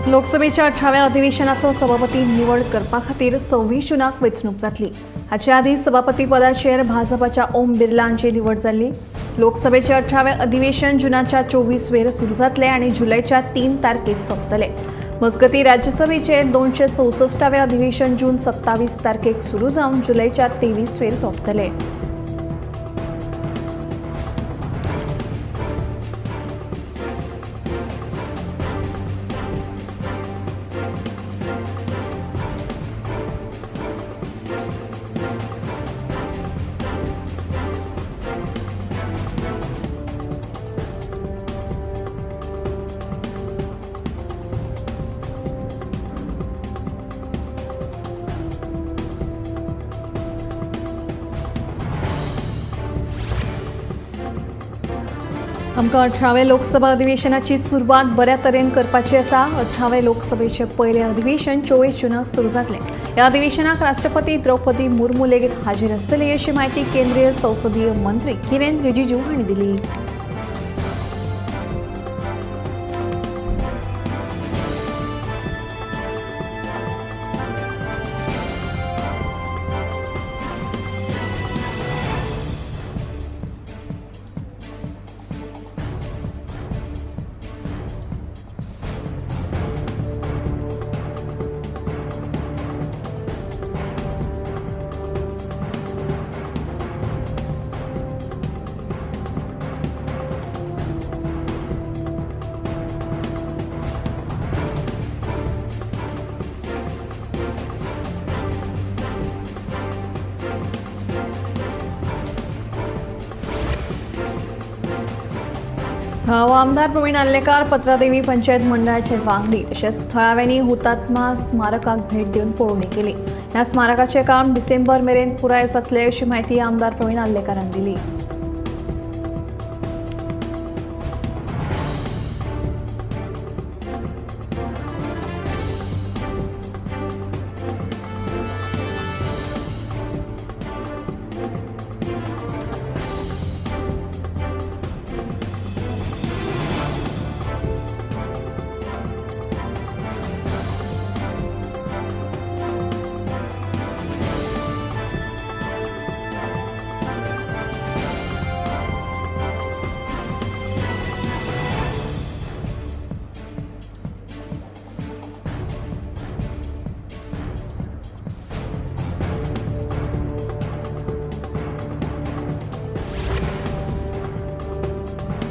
लोकसभेच्या 18व्या अधिवेशनाचो सभापती निवड करपा खातीर 26 जुनाक वेंचणूक जातली. हाचे आदीं सभापती पदाचेर भाजपाच्या ओम बिर्ला हांची निवड जाल्ली. लोकसभेचे 18वें अधिवेशन जुनाच्या 24 वेर सुरू जातलें आनी जुलयच्या 3 तारखेक सोंपतलें. मजगतीं राज्यसभेचे 264वें अधिवेशन जून 27 तारखेक सुरू जावन जुलयच्या 23 वेर सोंपतलें. आमकां 18व्या लोकसभा अधिवेशनाची सुरवात बऱ्या तरेन करपाची आसा. 18व्या लोकसभेचें पयलें अधिवेशन 24 जुनाक सुरू जातलें. ह्या अधिवेशनाक राष्ट्रपती द्रौपदी मुर्मू लेगीत हाजीर आसतली अशी म्हायती केंद्रीय संसदीय मंत्री किरेन रिजिजू हांणी दिली. थळावो आमदार प्रवीण आर्लेकार पत्रादेवी पंचायत मंडळाचे वांगडी तशेंच थळाव्यांनी हुतात्मा स्मारकाक भेट दिवन पळोवणी केली. ह्या स्मारकाचें काम डिसेंबर मेरेन पुराय जातलें अशी म्हायती आमदार प्रवीण आर्लेकारान दिली.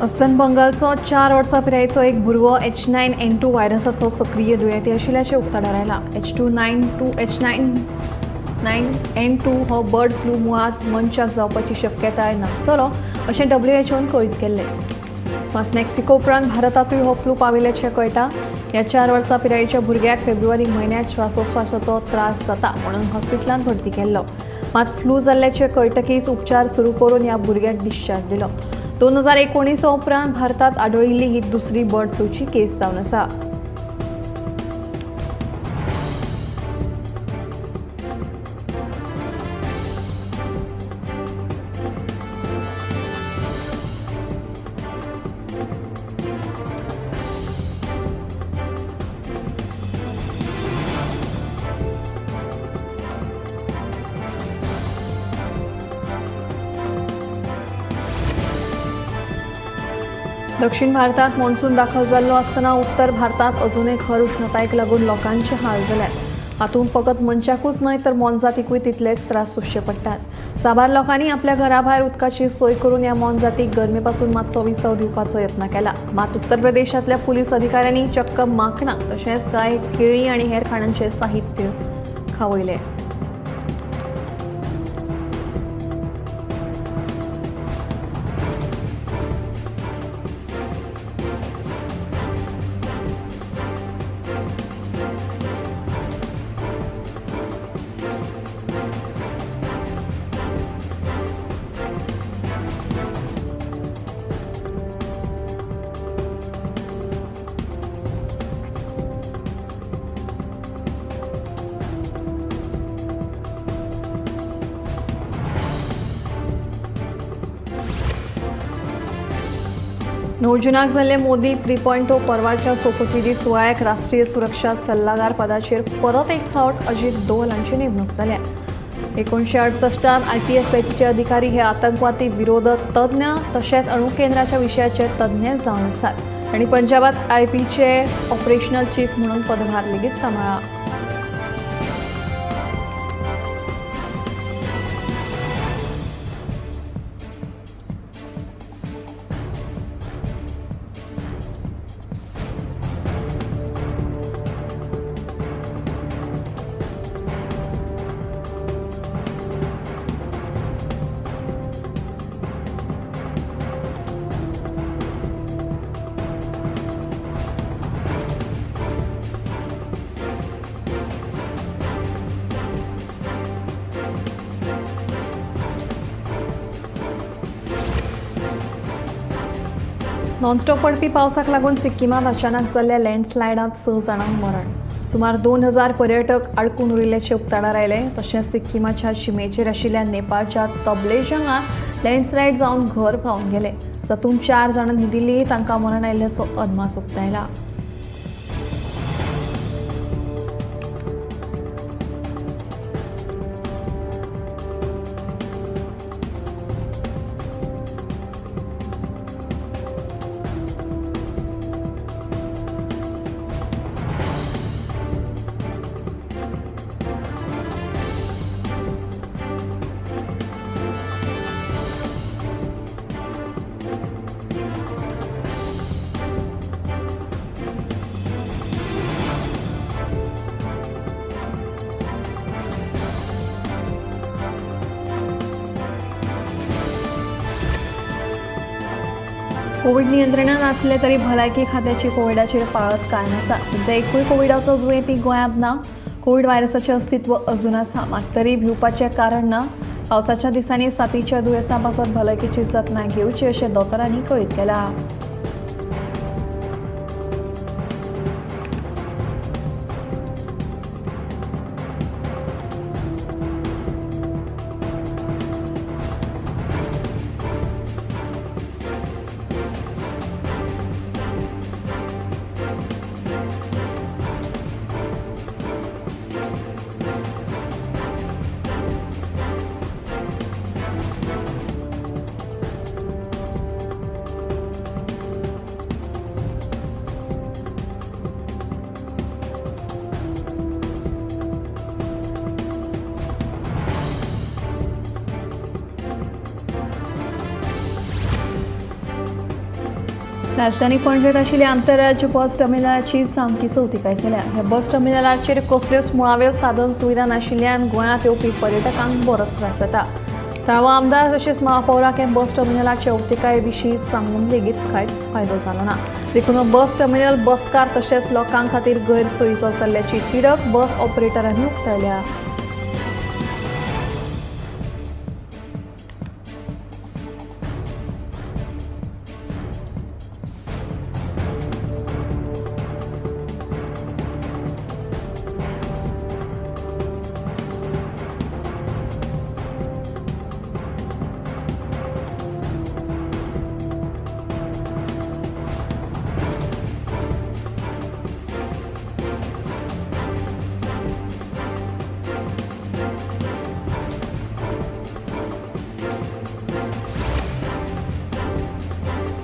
अस्तंत बंगालचो 4 वर्सां पिरायेचो एक भुरगो H9N2 व्हायरसाचो सक्रीय दुयेंती आशिल्ल्याचें उक्ताडार आयलां. H9N2 हो बर्ड फ्लू मुळांत मनशाक जावपाची शक्यताय नासतलो अशें WHOन कळीत केल्लें. मात मेक्सिको उपरांत भारतांतूय हो फ्लू पाविल्ल्याचें कळटा. ह्या 4 वर्सां पिरायेच्या भुरग्याक फेब्रुवारी म्हयन्यांत श्वासोश्वासाचो त्रास जाता म्हणून हॉस्पिटलांत भरती केल्लो. मात फ्लू जाल्ल्याचें कळटकीच उपचार सुरू करून ह्या भुरग्याक डिस्चार्ज दिलो. 2019 उपरांत भारतात आढळिल्ली ही दुसरी बर्ड फ्लूची केस जावन आसा. दक्षिण भारतात मॉन्सून दाखल जाल्लो आसतना उत्तर भारतात अजूनय खर उष्णतायेक लागून लोकांचे हाल जाल्यात. हातूंत फकत मनशाकूच न्हय तर मोनजातीकूय तितलेच त्रास सोंसचे पडटात. साबार लोकांनी आपल्या घरा भायर उदकाची सोय करून ह्या मोनजातीक गरमे पासून मातसो विसव दिवपाचो यत्न केला. मात उत्तर प्रदेशांतल्या पुलीस अधिकाऱ्यांनी चक्क माकणां तशेंच कांय केळीं आनी हेर खाणांचें साहित्य खावयलें. 9 जुनाक जाल्ले मोदी 3.0 पर्वाच्या सोपतविधी सुवाळ्याक राष्ट्रीय सुरक्षा सल्लागार पदाचेर परत एक फावट अजित डोवल हांची नेमणूक जाल्या. 1968 IPS बॅचीचे अधिकारी हे आतंकवादी विरोधक तज्ञ तशेंच अणुकेंद्राच्या विशयाचे तज्ञ जावन आसात आनी पंजाबात IPचे ऑपरेशनल चीफ म्हणून पदभार लेगीत सांबाळ्ळा. नॉनस्टॉप पडपी पावसाक लागून सिक्किमांत अचानक जाल्ल्या लँडस्लायडांत 6 जाणांक मरण. सुमार 2000 पर्यटक आडकून उरिल्ल्याचें उक्ताडार आयलें. तशेंच सिक्किमाच्या शिमेचेर आशिल्ल्या नेपाळच्या तबलेजंगांत लँडस्लायड जावन घर व्हांवन गेलें, जातूंत 4 जाणां न्हिदिल्लीं, तांकां मरण आयिल्ल्याचो अदमास उक्तायला. कोविड नियंत्रणात आसले तरी भलायकी खात्याची कोविडाचेर पाळत कांय आसा. सध्या एकूय कोविडाचो दुयेंती गोंयांत ना. कोविड व्हायरसाचें अस्तित्व अजून आसा, मात तरी भिवपाचें कारण ना. पावसाच्या दिसांनी साथीच्या दुयेंसा पासत भलायकेची जतनाय घेवची अशें दोतोरांनी कळीत केलां. राजधानी पणजेत आशिल्ल्या आंतरराज्य बस टर्मिनलाची सामकी चवतिकाय जाल्या. ह्या बस टर्मिनलाचेर कसल्योच मुळाव्यो साधन सुविधा नाशिल्ल्यान गोंयांत येवपी पर्यटकांक बरोच त्रास जाता. थळावो आमदार तशेंच महापौराक ह्या बस टर्मिनलाचे अवतिकाये विशीं सांगून लेगीत कांयच फायदो जालो ना. देखून बस टर्मिनल बसकार तशेंच लोकां खातीर गैरसोयीचो जाल्ल्याची तिडक बस ऑपरेटरांनी उक्तायल्या.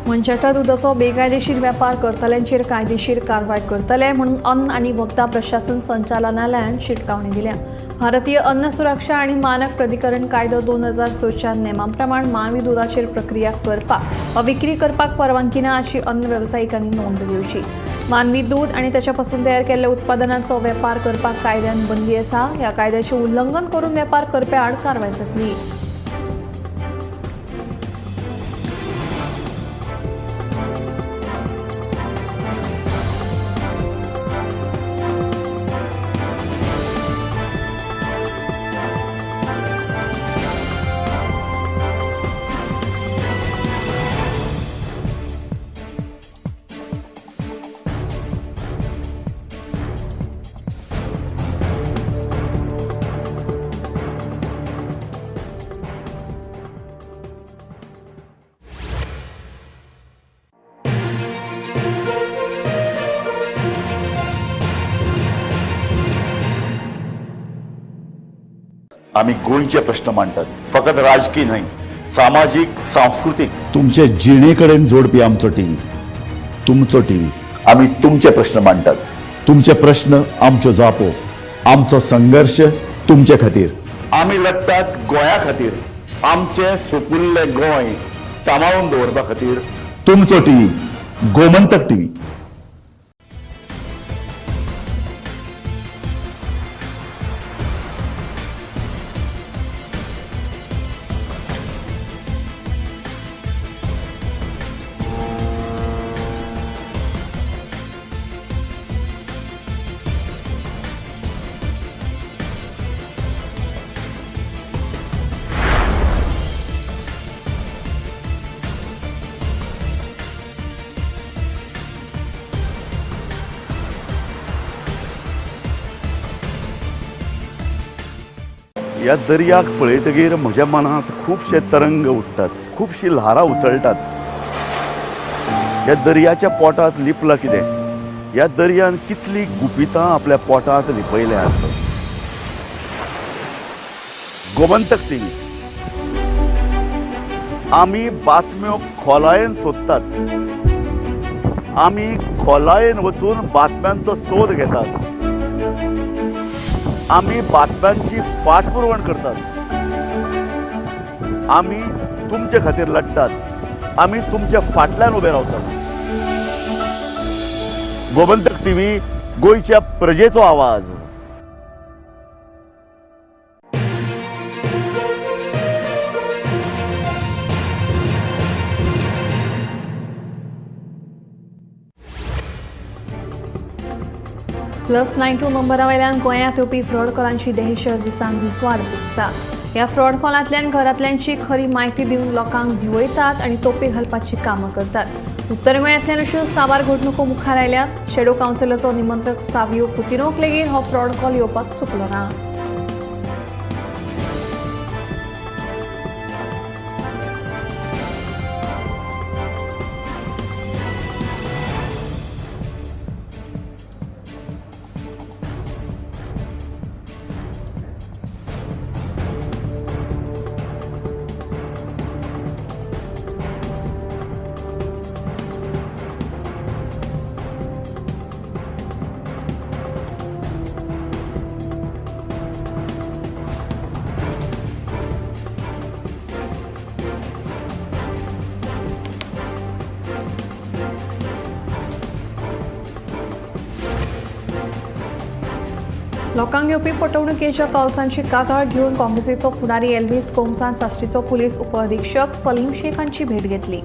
मनशाच्या दुदाचो बेकायदेशीर वेपार करतल्यांचेर कायदेशीर कारवाय करतले म्हणून अन्न आनी वखदां प्रशासन संचालनालयान शिटकावणी दिल्या. भारतीय अन्न सुरक्षा आनी मानक प्राधिकरण कायदो 2006 नेमा प्रमाण मानवी दुदाचेर प्रक्रिया करपाक वा विक्री करपाक परवानगी ना अशी अन्न वेवसायिकांनी नोंद घेवची. मानवी दूद आनी ताच्या पासून तयार केल्ल्या उत्पादनांचो वेपार करपाक कायद्यान बंदी आसा. ह्या कायद्याचें उल्लंघन करून वेपार करप्या आड कारवाय जातली. आमी गोंयचे प्रश्न मांडटात, फकत राजकीय न्हय, सामाजीक, सांस्कृतीक, तुमचे जिणे कडेन जोडपी आमचो टीव्ही, तुमचो टीव्ही। आमी तुमचे प्रश्न मांडटात, तुमचे प्रश्न आमच्यो जापो, आमचो संघर्ष तुमचे खातीर। आमी लढटात गोंया खातीर, आमचें सुपुल्लें गोंय सांबाळून दवरपा खातीर। तुमचो टीव्ही, गोमंतक टीव्ही। ह्या दर्याक पळयतगीर म्हज्या मनांत खुबशे तरंग उठ्ठात, खुबशी ल्हारां उसळटात। ह्या दर्याच्या पोटांत लिपलां कितें? ह्या दर्यान कितली गुपितां आपल्या पोटांत लिपयल्यात? गोमंतक टीव्ही, आमी बातम्यो खोलायेन सोदतात, आमी खोलायेन वचून बातम्यांचो सोद घेतात, आमी बातम्यांची फाटपुरवण करतात, आमी तुमचे खातीर लढटात, आमी तुमच्या फाटल्यान उबे रावतात। गोमंतक टीव्ही, गोंयच्या प्रजेचो आवाज। +92 नंबरा वयल्यान गोंयांत येवपी फ्रॉड कॉलांची दहशत दिसान दीस वाडत आसा। ह्या फ्रॉड कॉलांतल्यान घरांतल्यांची खरी म्हायती दिवन लोकांक भिवयतात आनी तोपे घालपाची कामां करतात। उत्तर गोंयांतल्यान अश्यो साबार घडणुको मुखार आयल्यात। शेडो कावन्सिलाचो निमंत्रक सावियो कुतिनोक लेगीत हो फ्रॉड कॉल येवपाक चुकलो ना। लोकांक येवपी फटवणुकेच्या कॉल्सांची कागाळ घेवन काँग्रेसीचो फुडारी एल्वीस गोम्सान साश्टीचो पुलीस उपअधिक्षक सलीम शेख हांची भेट घेतली।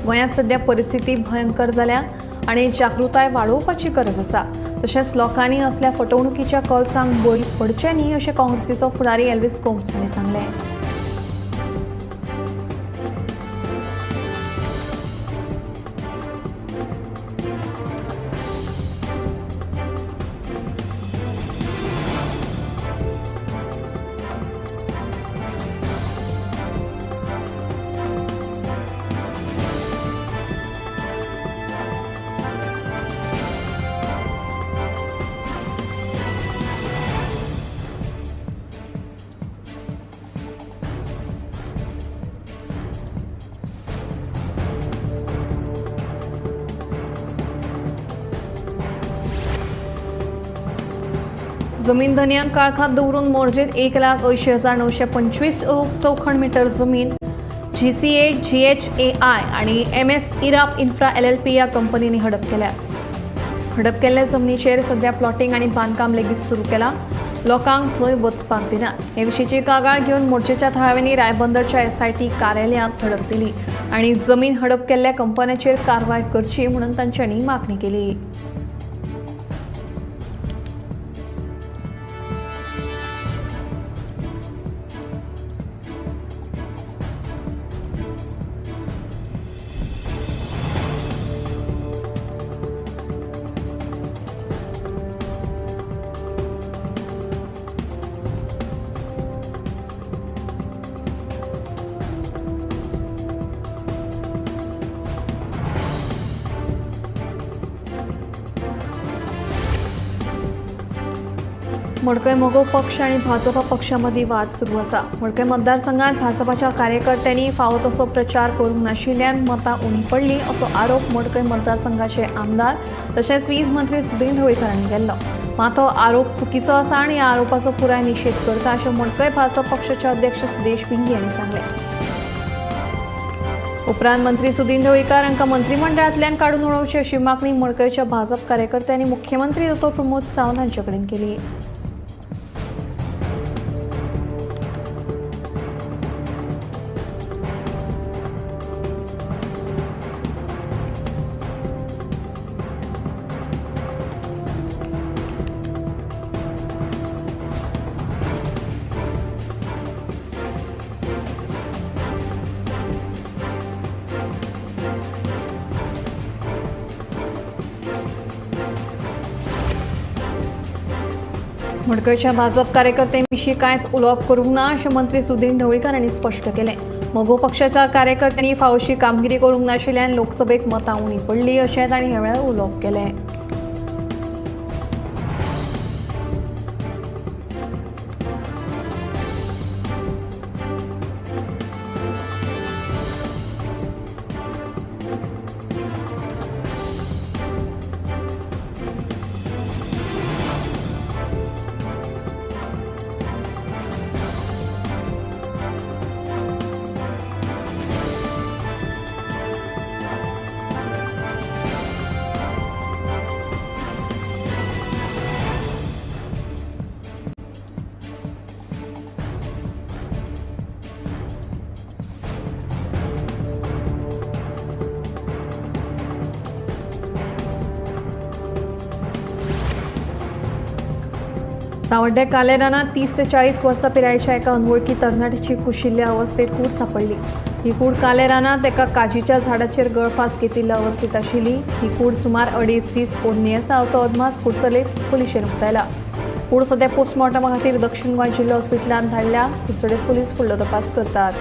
गोंयांत सध्या परिस्थिती भयंकर जाल्या आनी जागृताय वाडोवपाची गरज आसा। तशेंच लोकांनी असल्या फटवणुकीच्या कॉल्सांक बळी पडचें न्ही अशें काँग्रेसीचो फुडारी एल्वीस गोम्स हांणी सांगलें। जमीन धनयांक काळखात दवरून मोरजेत 1,80,925 चौखण मीटर जमीन GCA, GHAI आणि MS इराप इन्फ्रा LLP या कंपनींनी हडप केल्या। हडप केल्ल्या जमनीचेर सध्या प्लॉटिंग आणि बांदकाम लेगीत सुरू केला। लोकांक थंय वचपाक दिना। हे विशींची कागाळ घेवन मोर्जेच्या थळाव्यांनी रायबंदरच्या SIT कार्यालयांत धडक दिली आणि जमीन हडप केल्ल्या कंपन्यांचेर कारवाय करची म्हणून तांच्यांनी मागणी केली। मडकय मगो पक्ष आनी भाजपा पक्षा मदीं वाद सुरू आसा। मडकय मतदारसंघात भाजपाच्या कार्यकर्त्यांनी फावो तसो प्रचार करूंक नाशिल्ल्यान मतां उणी पडली असो आरोप मडकय मतदारसंघाचे आमदार तशेंच वीज मंत्री सुदीन ढवळीकर हांणी केल्लो। मात हो आरोप चुकीचो आसा आनी ह्या आरोपाचो पुराय निशेध करता अशें मडकय भाजप पक्षाचे अध्यक्ष सुदेश भिंगी हांणी सांगलें। उपरांत मंत्री सुदीन ढवळीकर हांकां मंत्रिमंडळांतल्यान काडून उडोवची अशी मागणी मडकयच्या भाजप कार्यकर्त्यांनी मुख्यमंत्री दोतोर प्रमोद सावंत हांचे कडेन केली। मडकयच्या भाजप कार्यकर्त्यांविशीं कांयच उलोवप करूंक ना अशें मंत्री सुदीन ढवळीकर हांणी स्पश्ट केलें। मगो पक्षाच्या कार्यकर्त्यांनी फावोशी कामगिरी करूंक नाशिल्ल्यान लोकसभेक मतां उणी पडली अशें तांणी ह्या वेळार उलोवप केलें। सावड्डे कालेरानात 30 ते 40 वर्सां पिरायेच्या एका अनवळखी तरणाट्याची कुशिल्ल्या अवस्थेत कूड सापडली। ही कूड कालेरानात एका काजीच्या झाडाचेर गळफास घेतिल्ल्या अवस्थेत आशिल्ली। ही कूड सुमार 2.5 दीस पोन्नी आसा असो अदमास कुडचडे पुलिशेन उक्तायला। कूड सद्या पोस्टमॉर्टमा खातीर दक्षिण गोंय जिल्लो हॉस्पिटलांत धाडल्या। कुडचडे पुलीस फुडलो तपास करतात।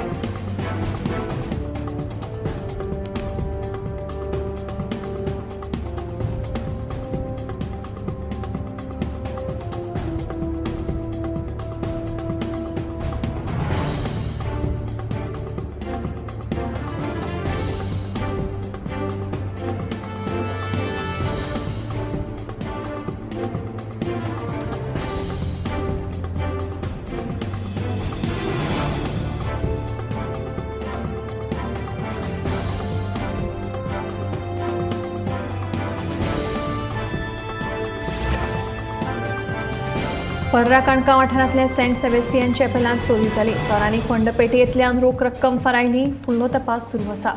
पर्रा काणका वाठारांतल्या सेंट सेबेस्टियन चॅपेलांत चोरी जाली। चोरांनी फंड पेटयेंतल्यान रोख रक्कम फारायली। फुडलो तपास सुरू आसा।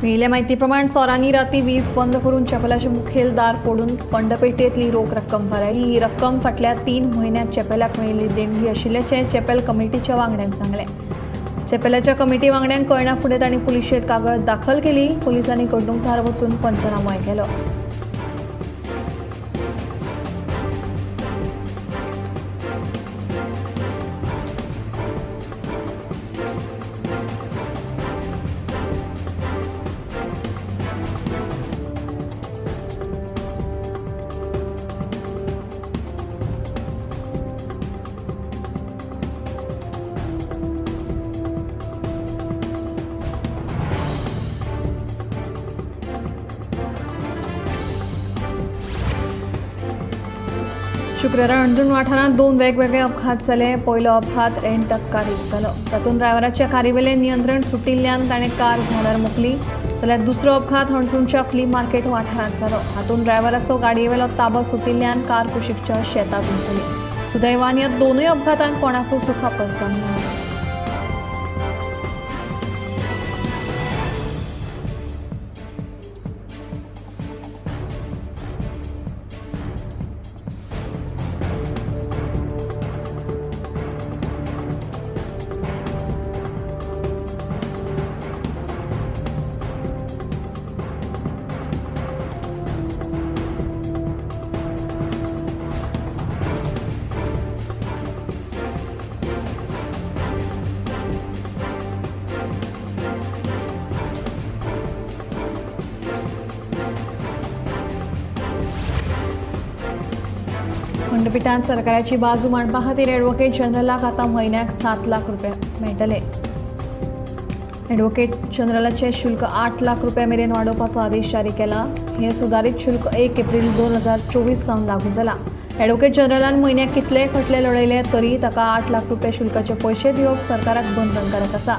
मेळिल्ल्या म्हायती प्रमाण चोरांनी राती वीज बंद करून चॅपेलाचें मुखेल दार फोडून फंड पेटयेंतली रोख रक्कम फारायली। ही रक्कम फाटल्या 3 म्हयन्यांत चॅपेलाक मेळिल्ली देणगी आशिल्ल्याचें चॅपेल कमिटीच्या वांगड्यांक सांगलें। चॅपेलाच्या कमिटी वांगड्यांक कळना फुडें तांणी पुलिशेंत कागद दाखल केली। पुलिसांनी घडणूकदार वचून पंचनामोय केलो। शुक्रारा हणजूण वाठारांत 2 वेगवेगळे अपघात जाले। पयलो अपघात रेंटक कारीत जालो। तातूंत ड्रायव्हराच्या कारीवेलें नियंत्रण सुटिल्ल्यान ताणें कार झाडार मोखली। जाल्यार दुसरो अपघात हणजूणच्या फ्ली मार्केट वाठारांत जालो। हातूंत ड्रायव्हराचो गाडयेवेलो ताबो सुटिल्ल्यान कार कुशीकच्या शेतांत उमथली। सुदैवान ह्या दोनूय अपघातांत कोणाकूच दुखापत जावंक ना। खंडपिठान सरकाराची बाजू मांडपा खातीर ॲडव्होकेट जनरलाक आतां म्हयन्याक 7 लाख रुपया मेळटले. ॲडव्होकेट जनरलाचें शुल्क 8 लाख रुपया मेरेन वाडोवपाचो आदेश जारी केला. हें सुदारीत शुल्क 1 एप्रील 2024 सावन लागू जाला. ॲडव्होकेट जनरलान म्हयन्याक कितलेय खटले लढयले तरी ताका 8 लाख रुपया शुल्काचे पयशे दिवप सरकाराक बंधनकारक आसा.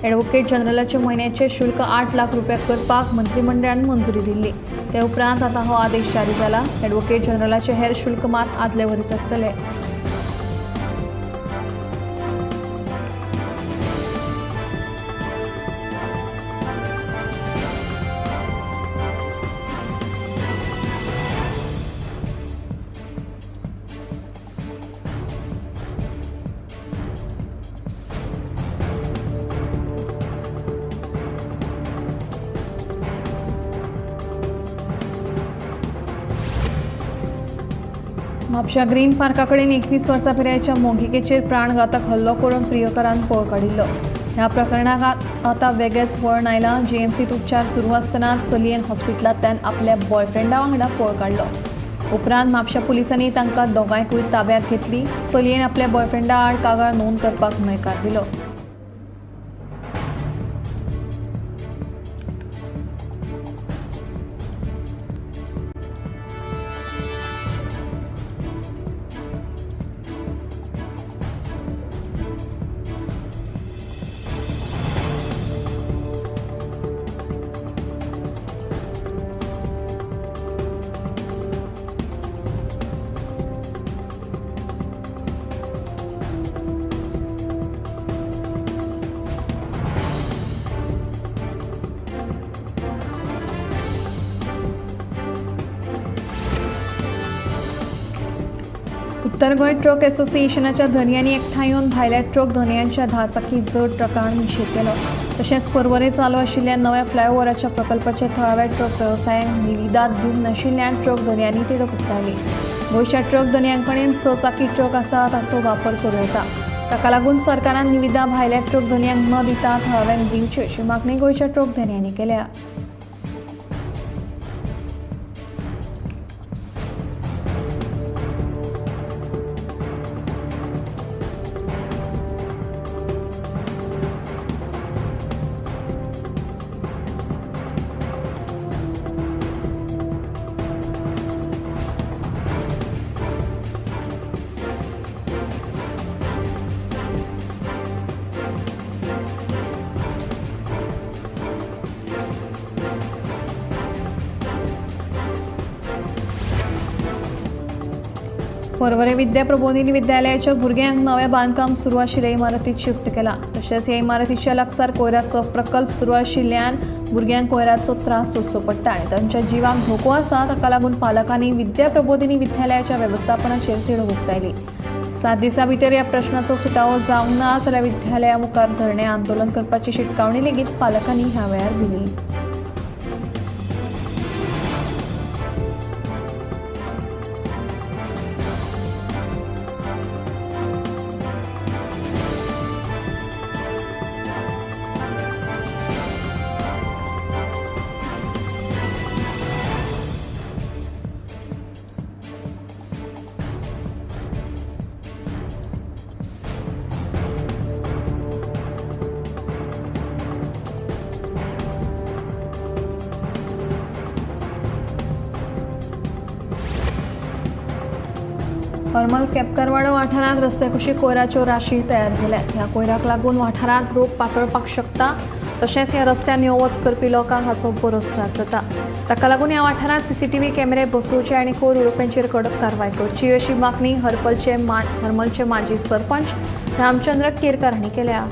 ॲडव्होकेट जनरलाचे म्हयन्याचे शुल्क 8 लाख रुपया करपाक मंत्रिमंडळान मंजुरी दिल्ली. ते उपरांत आतां हो आदेश जारी जाला. ॲडव्होकेट जनरलाचे हेर शुल्क मात आदले वरीच आसतले. म्हापशा ग्रीन पार्का कडेन 21 वर्सां पिरायेच्या मोगिकेचेर प्राणघातक हल्लो करून प्रियकरान पळ काडिल्लो. ह्या प्रकरणाक आतां वेगळेंच वळण आयलां. जीएमसींत उपचार सुरू आसतना चलयेन हॉस्पिटलांतल्यान आपल्या बॉयफ्रेंडा वांगडा पळ काडलो. उपरांत म्हापशा पुलिसांनी तांकां दोगांयकूय ताब्यांत घेतली. चलयेन आपल्या बॉयफ्रेंडा आड कागाळ नोंद करपाक न्हयकार दिलो. उत्तर गोंय ट्रक असोसिएशनाच्या धनयांनी एकठांय येवन भायल्या ट्रक धनयांच्या 10 चाकी जड ट्रकांक निशेध केलो. तशेंच पर्वरे चालू आशिल्ल्या नव्या फ्लायओव्हराच्या प्रकल्पाचे थळाव्या ट्रक वेवसायांक निविदा दिवंक नाशिल्ल्यान ट्रक धनयांनी तिडक उक्तायली. गोंयच्या ट्रक धनयां कडेन 6 चाकी ट्रक आसा ताचो वापर करूं येता. ताका लागून सरकारान निविदा भायल्या ट्रक धनयांक न दिता थळाव्यांक दिवची अशी मागणी गोंयच्या ट्रक धनयांनी केल्या. पर्वरे विद्या प्रबोधिनी विद्यालयाच्या भुरग्यांक नवें बांदकाम सुरू आशिल्ल्या इमारतीत शिफ्ट केला. तशेंच ह्या इमारतीच्या लागसार कोयराचो प्रकल्प सुरू आशिल्ल्यान भुरग्यांक कोयराचो त्रास सोंसचो पडटा आनी तांच्या जिवाक धोको आसा. ताका लागून पालकांनी विद्या प्रबोधिनी विद्यालयाच्या वेवस्थापनाचेर तिडक उक्तायली. 7 दिसां भितर ह्या प्रश्नाचो सुटावो जावंक ना जाल्यार विद्यालया मुखार धरणें आंदोलन करपाची शिटकावणी लेगीत पालकांनी ह्या वेळार दिली. हरमल केपकारवाडो वाठारांत रस्त्या कुशीक कोयराच्यो राशी तयार जाल्यात. ह्या कोयराक लागून वाठारांत रोग पातळपाक शकता. तशेंच ह्या रस्त्यान यो वच करपी लोकांक हाचो बरोच त्रास जाता. ताका लागून ह्या वाठारांत सीसीटीव्ही कॅमेरे बसोवचे आनी कोयर उडोवप्यांचेर कडक कारवाय करची अशी मागणी हरमलचे माजी सरपंच रामचंद्र केरकार हांणी केल्या.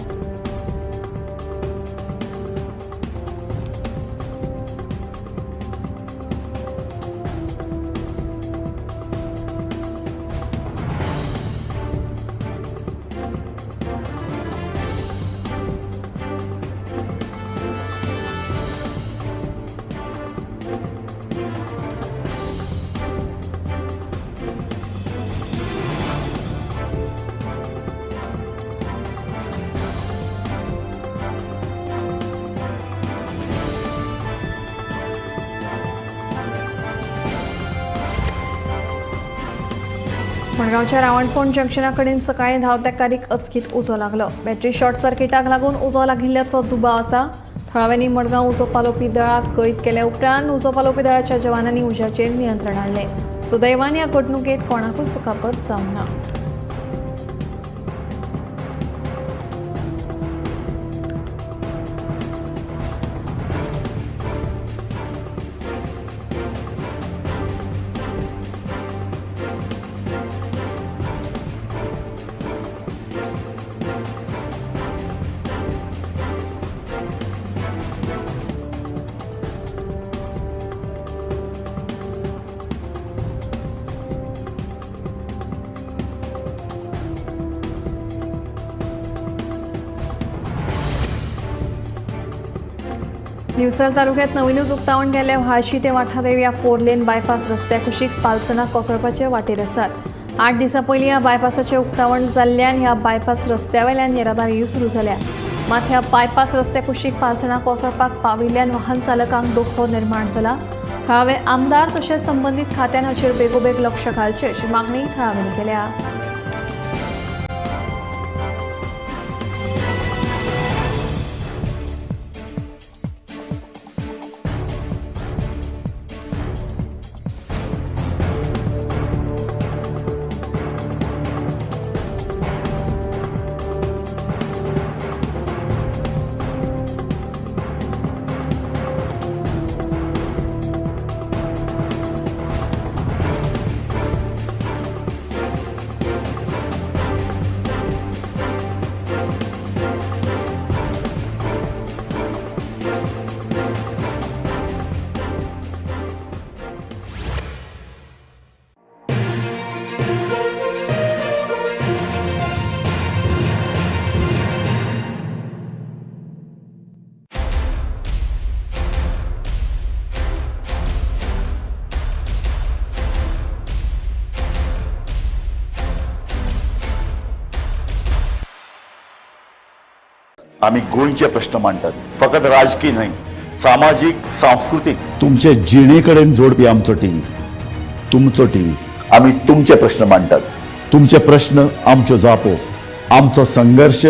मडगांवच्या रावणफोंड जंक्शना कडेन सकाळीं धांवत्या कारीक अचकीत उजो लागलो. बॅटरी शॉर्ट सर्किटाक लागून उजो लागिल्ल्याचो दुबाव आसा. थळाव्यांनी मडगांव उजो पालोवपी दळाक कळीत केल्या उपरांत उजो पालोवपी दळाच्या जवानांनी उज्याचेर नियंत्रण हाडलें. सुदैवान ह्या घडणुकेंत कोणाकूच दुखापत जावंक ना. दिवचल तालुक्यात नवीनच उक्तावण केल्ल्या व्हाळशी ते वाठादेव ह्या 4 लेन बायपास रस्त्या कुशीक पालसणां कोसळपाचे वाटेर आसात. 8 दिसां पयलीं ह्या बायपासाचें उक्तावण जाल्ल्यान ह्या बायपास रस्त्या वयल्यान येरादारी सुरू जाल्या. मात ह्या बायपास रस्त्या कुशीक पालसणां कोसळपाक पाविल्ल्यान वाहन चालकांक धोको निर्माण जाला. थळावे आमदार तशेंच संबंदीत खात्यान हाचेर बेगोबेग लक्ष घालचें अशी मागणी थळाव्यांनी केल्या. आमी गोंयचे प्रश्न मांडटात, फकत राजकी न्हय, सामाजीक, सांस्कृतीक, तुमचे जिणे कडेन जोडपी आमचो टीव्ही, तुमचो टीव्ही. आमी तुमचे प्रश्न मांडटात, तुमचे प्रश्न आमच्यो जापो, आमचो संघर्श.